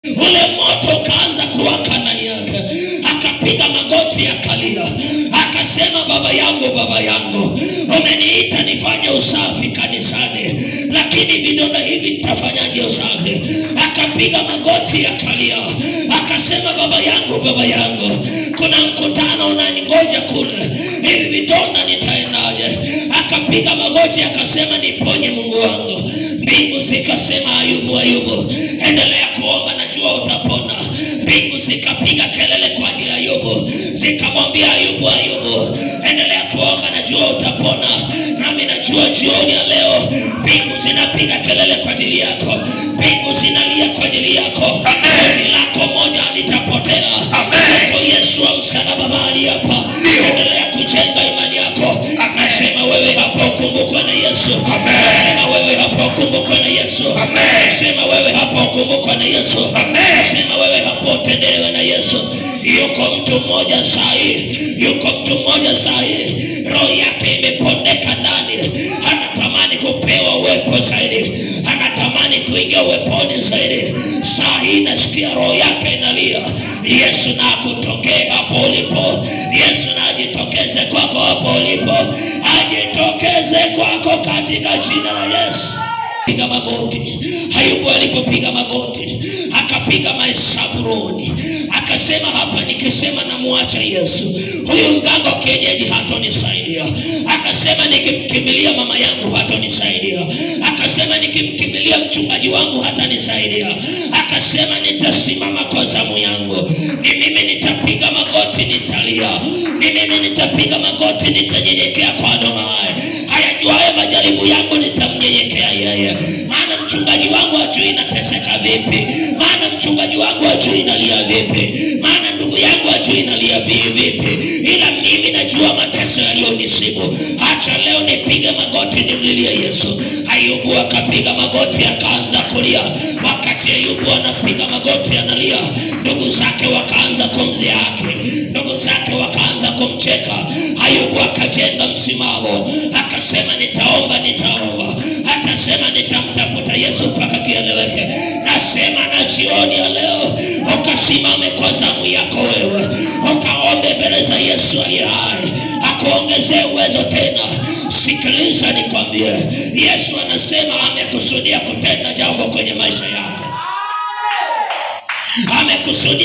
Ule moto ukaanza kuwaka ndani yake, akapiga magoti akalia, akasema, baba yangu, baba yangu, umeniita nifanye usafi kanisani, lakini vidonda hivi nitafanyaje usafi? Akapiga magoti akalia, akasema, baba yangu, baba yangu, kuna mkutano unaningoja kule, hivi vidonda nitaendaje? Akapiga magoti akasema, niponye Mungu wangu. Mbingu zikasema, Ayubu, Ayubu, endelea kuomba, najua utapona. Mbingu zikapiga kelele kwa ajili ya Ayubu, zikamwambia Ayubu, Ayubu, endelea kuomba, najua utapona. Nami najua jioni ya leo mbingu zinapiga kelele kwa ajili yako, mbingu zinalia kwa ajili yako. Chozi lako moja litapotea. Amen. Kwa Yesu wa msalaba mahali hapa, Ndio. endelea kujenga imani yako. Nasema wewe hapo ukumbukwe na Yesu. Amen. Nasema wewe hapo ukumbukwe na Yesu. Amen. Nasema wewe hapo ukumbukwe na Yesu. Amen. Nasema wewe hapo utendelewe na Yesu. Yuko mtu mmoja sahi, yuko mtu mmoja sahi, roho yake imepondeka ndani, anatamani kupewa uwepo zaidi, anatamani kuingia uweponi zaidi. Saa hii nasikia roho yake inalia, Yesu na akutokee hapo ulipo. Yesu na ajitokeze kwako hapo ulipo, ajitokeze kwako katika jina la Yesu. Piga magoti. Ayubu alipopiga magoti akapiga mahesabu rohoni, akasema hapa nikisema namwacha Yesu, huyu mganga wa kienyeji hatonisaidia. Akasema nikimkimbilia mama yangu hatonisaidia. Akasema nikimkimbilia mchungaji wangu hatanisaidia. Akasema nitasimama kwa zamu yangu, ni mimi nitapiga magoti, nitalia, ni mimi nitapiga magoti, nitanyenyekea kwa Adonai hayajuaye majaribu yangu nitamnyenyekea yeye, maana mchungaji wangu hajui nateseka vipi, maana mchungaji wangu hajui nalia vipi, maana ndugu yangu hajui nalia vipi, ila mimi najua mateso yaliyonisibu. Acha leo nipige magoti nimlilie Yesu. Ayubu akapiga magoti akaanza kulia. Wakati Ayubu anapiga magoti analia, ndugu zake wakaanza kumdhihaki, ndugu zake wakaanza kumcheka. Ayubu akajenga msimamo, akasema nitaomba, nitaomba. Atasema nitamtafuta Yesu mpaka kieleweke. Nasema na jioni ya leo ukasimame kwa zamu yako wewe, ukaombe mbele za Yesu aliye hai, akuongezee uwezo tena. Sikiliza nikwambie, Yesu anasema amekusudia kutenda jambo kwenye maisha yako, amekusudia.